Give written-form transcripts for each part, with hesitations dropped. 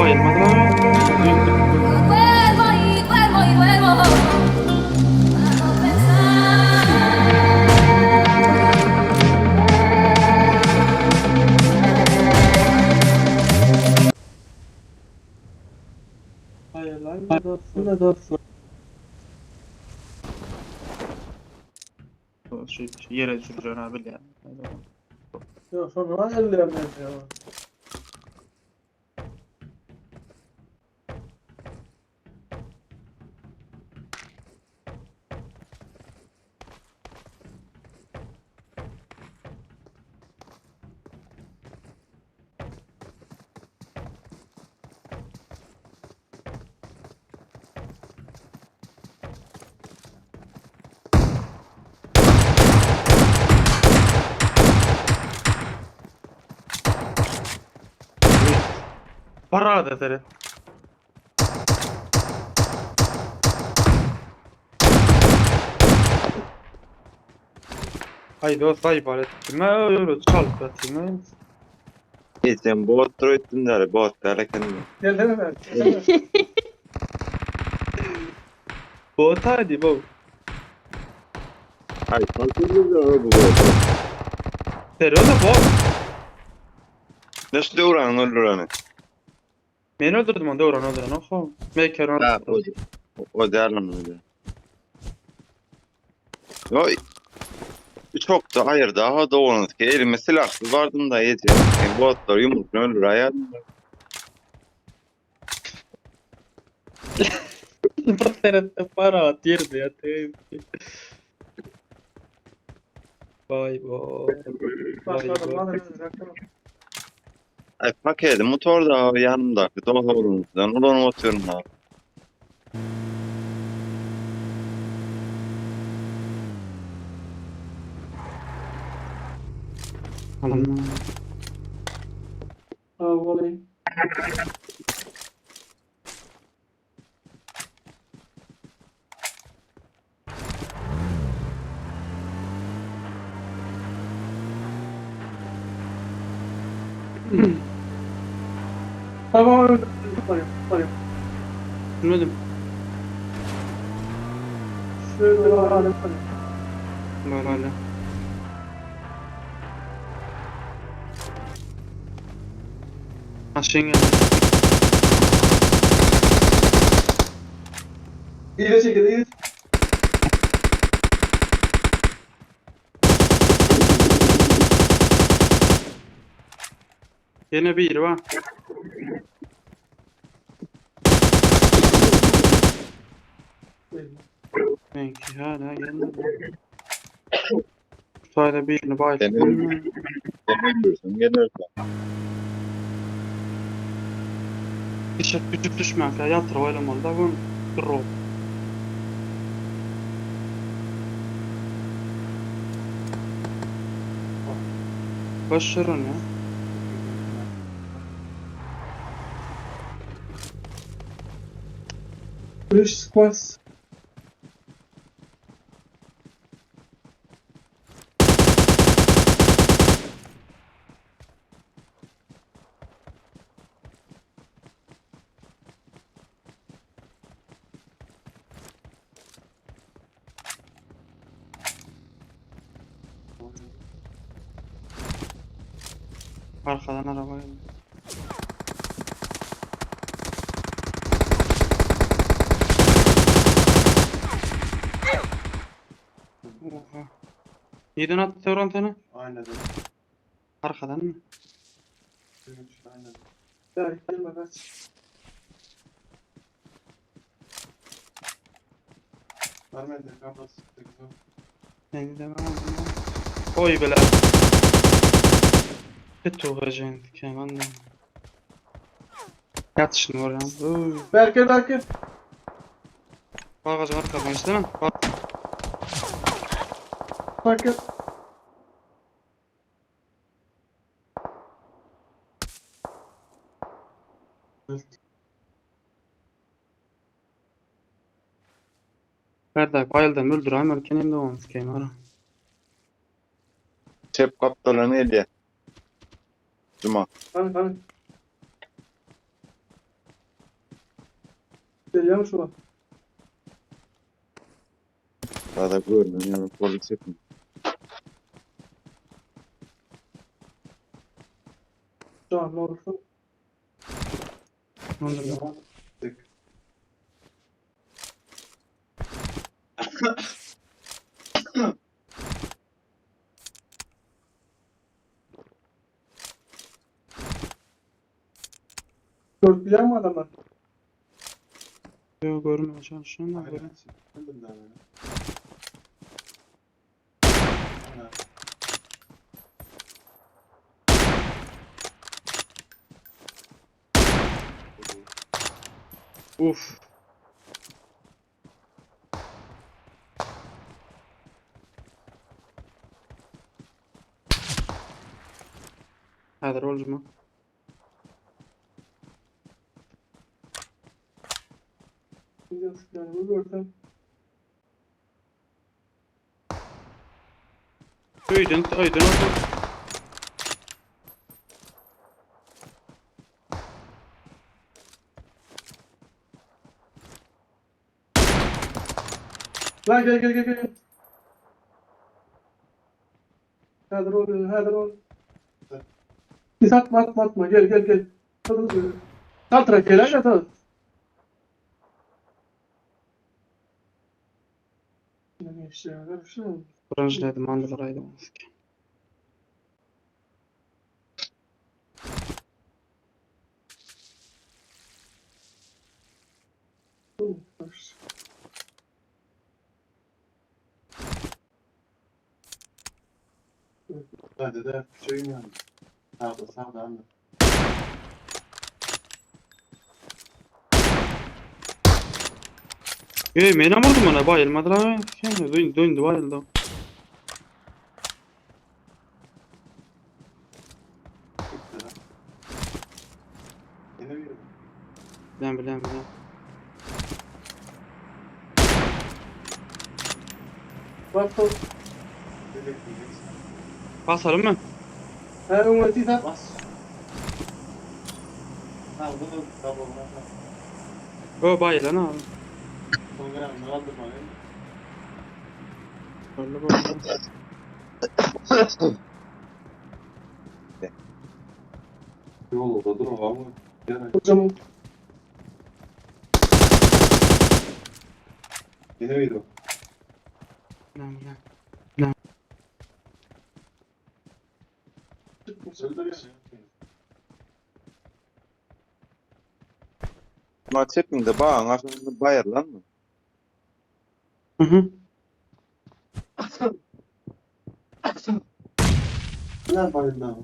Bayılmadılar. Duermo y duermo y duermo. Para no pensar. Aýyrlaýma dostum. Şu ýere düşürjegini bilýän. Ýok, şony aýyrlaýan men ýa. Parada seret. Ay dost ay ettim. Öyle çalıp atayım. Sen bot öýtdün däli, bot däl eken. Gelsene ben. gelsene. Bot hadi bu. Ay, kontrol bu bot. Seri o da bot. Nasıl döwran öldüreni? Men öldürdüm onu doğru öldüren. Oho. Meker Ha, öldürdüm. o o däl öyle. Yo, çok da hayır daha doğru ki elime silahsız vardım da yedi. Yani botlar yumrukla öldür hayat. Bir para atırdı ya. Vay bo. Vay Başladım bo. lan hemen bıraktım. Ay paketi motor da yanımda. Doğru Ulan atıyorum abi. Tamam. Ha olayım. Tamam öldüm. Tamam. Bilmedim. Şöyle alalım. Böyle. Aşağı geldi. İyi çekil, iyi. Yine bir var. Benki hala gelmedi. Sadece birini bayılttım. Sen öldürürsün gelirsen. Küçük küçük düşmän ya yatır oýlamaly da bu drop. Başarın ya. British Squads. Arkadan araba geldi. Oha. Nereden attı Tevran seni? Aynen. Arkadan mı? Aynen. Ya gelme kaç. Vermedi. Kapat. Güzel. Ne demem aldım ya. Oy bele. Kötü olacağını keman da. Yat şimdi oraya. Oy. Berke Berke. Bagajın arkadan işte lan. Bak. Berke. Berdak bayıldım öldür hemen kendim de olmuş kenara. Çep kaptalarını elye. Cuma. Hani hani. Gelýärmi şu wagt? Daha görmüyorum yani polis etmiyor. Canlı olursa. Öldürdüm. Tık. Dört bilen mi adamlar? Yok görmeye çalışıyorum da Aynen. görüyorum. Öldüm daha beni. Aynen. Uf. Häzir bolcuma. Yazık yani bu görsem. Öýden, öýden oldu. Lan gel gel gel gel. Häzir ol, häzir ol. Biz atma atma atma gel gel gel. Hadi hadi. Kaltra gel hadi hadi. Ne işte ya, bir şey mi? Branjladım, andylar aýdym. Hadi de küçüğün yandı. Sağda sağda anne. Ey, men vurdum ona, bayılmadılar. Şey, dön, döndü, bayıldı. Gitti lan. Yine bir Bilen, bilen, bilen. Bas bas. bekleyeceksin. Basalım mı? He öňe sen. Bas. Ha bunu tamam tamam. O bayılan abi. Son gram kaldırma beni. Öyle bayılan. Yol oldu dur ama. Gerek. Hocam Yine bir o. Bilen, bilen. Öldür yani. Maç hepinde bağın aslında bayar lan mı? Hı hı. Neler bayıldı ama.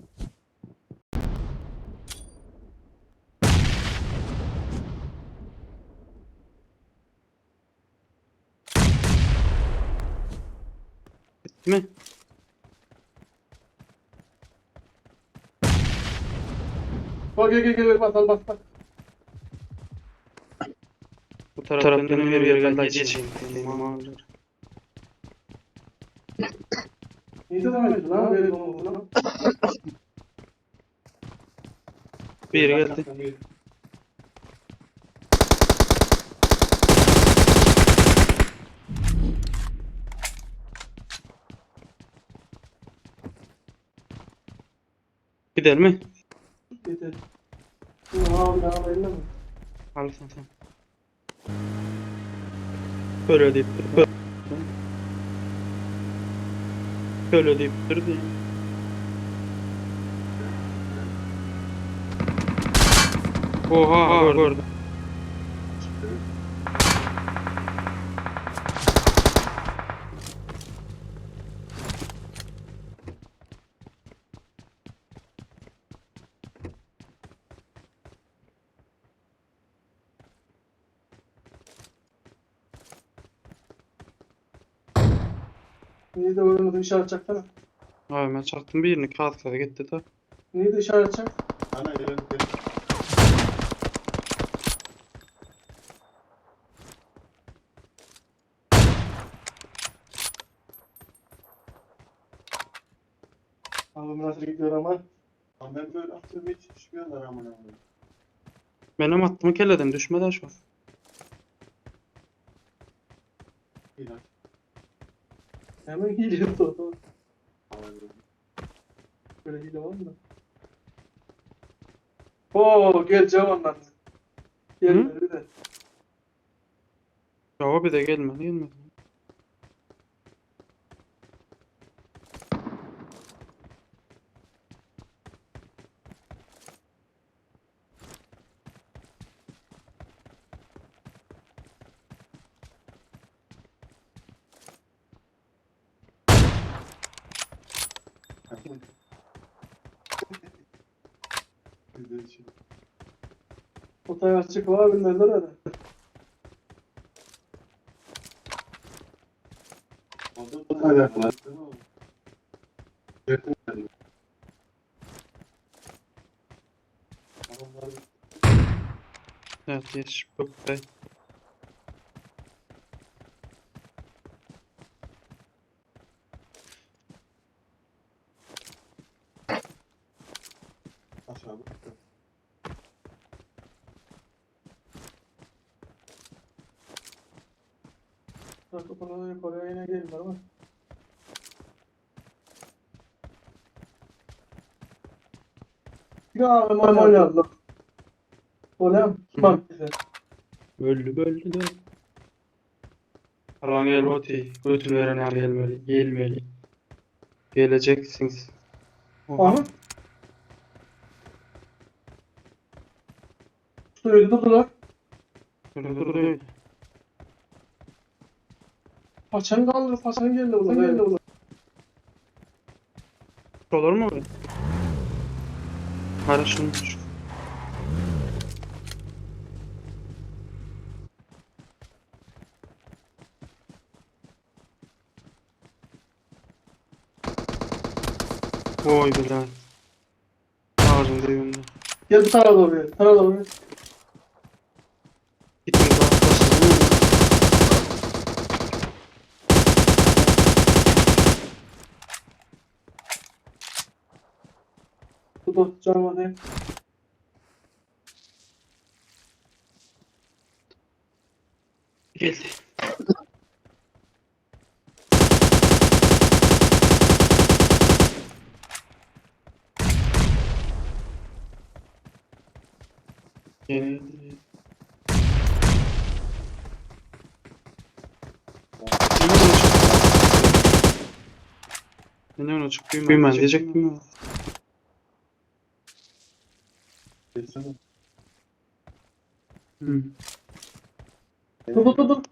Bitti mi? Bak gel gel gel bas al bas bas. Bu taraftan bir yerden geçeyim. Niye de demek lan böyle oldu lan? Bir yere geldi. Gider mi? Yeter. Al ben alayım mı? Al sen sen. Böyle deyip durdu. Böyle deyip durdu. Oha gördüm. Niye de oynadım işaret çaksana. Abi ben çaktım birini kağıt gitti de. Niye de işaret çak? Ana gelen gelen. Abi nasıl gidiyor ama. Ama ben böyle atıyorum hiç düşmüyorlar amına koyayım. Benim attığımı kelleden düşmedi şu an. Hemen hile tutdu. Böyle hile var mı? Oo geleceğim ondan. Gelmedi bir de. Ya o bir de gelmedi gelmedi. Güzel şey. Otay açık var bilmezler öyle. Evet yetiş. Bak be. Aşağıda. Bak o yukarıya yine geldiler ama. Ya abi mal yazdı. Olem bak bize. Öldü öldü de. Alan gel oti. Götün veren al gelmeli. Gelmeli. Geleceksiniz. Oha. Aha. Şurayı durdular. Dur dur dur. Paçanı kaldır, paçanı geldi ulan. Geldi ulan. Olur mu? Hadi şunu şu. Oy bilal. Ağacın dibinde. Gel bu tarafa doğru gel. Tarafa doğru gel. Gittim daha başladım. Tut tut canım hadi. Geldi. Geldi. Ne ona çık büyümen diyecektim ya. Geçsene. Hı. Tut tut tut. tut.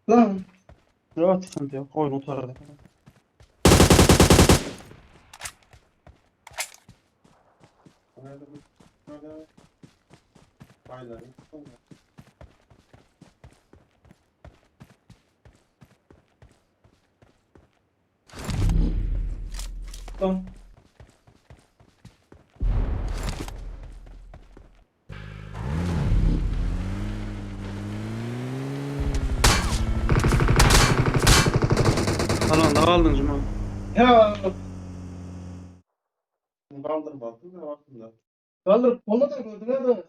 Lan. Rahat sıkıntı yok. Oyun otar. Nerede bu? Nerede? Aynen. Lan. Alanda kaldın Cuma. Ya. Kaldırmadım da baktım da. Kaldır. Onu da gördün ha.